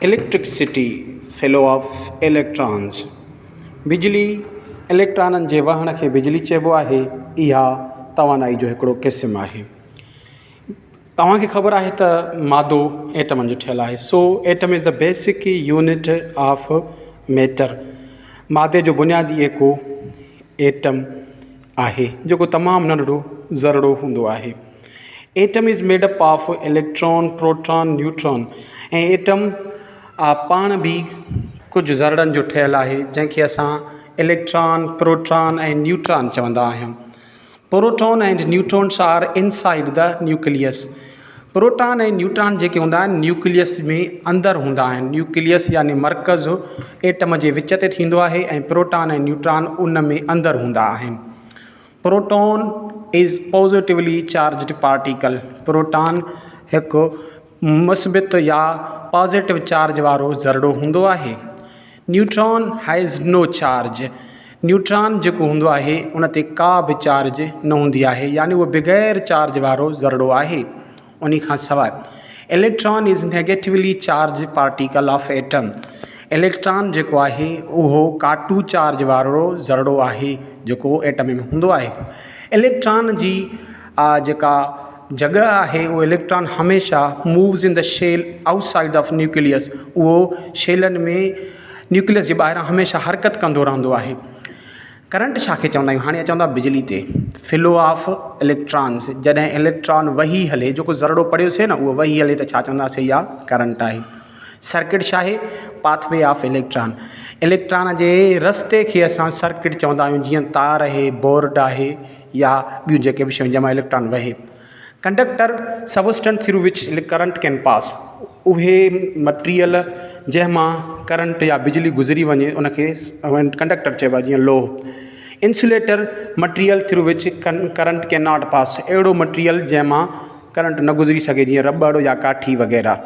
Electricity, Flow of Electrons، بجلي اليڪٽرانن جي وهڻ کي بجلي چئبو آهي. اها توانائي جو هڪڙو قسم آهي. توهان کي خبر آهي ته مادو ايٽمن جو ٺهيل آهي so atom is the basic unit of matter مادي جو بنيادي ايڪو ايٽم آهي جيڪو تمام ننڍڙو ذرڙو هوندو آهي. Atom is made up of electron, proton, neutron ۽ atom پاڻ به ڪجهه ذرڙن جو ٺهيل آهي جنهن کي اسان اليڪٽران، پروٽان ۽ نيوٽران چوندا آهيون. Proton and neutrons are inside the nucleus. Proton ۽ neutron جيڪي هوندا آهن نيوڪليس ۾ اندر هوندا آهن. نيوڪليس يعني مرڪز ايٽم جي وچ تي ٿيندو آهي ۽ پروٽان ۽ نيوٽران ان ۾ اندر هوندا آهن. Proton is positively charged particle proton هڪ مثبت يا پازيٽو چارج وارو ذرڙو هوندو آهي. Neutron has no charge neutron جيڪو هوندو آهي ان تي ڪا به چارج نه هوندي آهي يعني اهو بغير چارج وارو ذرڙو آهي. انهي کان سواء electron is negatively charge particle of atom electron جيڪو آهي اهو ڪاٽو چارج وارو ذرڙو آهي جيڪو ايٽم ۾ هوندو آهي اليڪٽران جي جيڪا جڳهه آهي اهو اليڪٽران هميشه moves in the shell outside of nucleus اهو شيلن ۾ نيوڪليس جي ٻاهران هميشه حرڪت ڪندو رهندو آهي. ڪرنٽ ڇا کي چوندا آهيون؟ هاڻي اچون ٿا بجلي تي. فلو آف اليڪٽرانز جڏهن اليڪٽران وهي هلي جيڪو ذرڙو پڙهيوسين نه اهو وهي هلي ته ڇا چونداسين اها ڪرنٽ آهي. سرڪٽ ڇا آهي؟ Path way of electron electron جي رستي کي اسان سرڪٽ چوندا آهيون جيئن تار آهي بورڊ آهي يا ٻيون جيڪي به شيون جنهن مان اليڪٽران وهي. Conductor substance through which current can pass اهي مٽيريل جنهن مان ڪرنٽ يا بجلي گذري وڃي ان کي ڪنڊڪٽر چئبو آهي جيئن لوهه. Insulator material through which current can not pass اهڙو مٽيريل جنهن مان ڪرنٽ نه گذري سگهي جيئن رٻڙ يا ڪاٺي وغيره.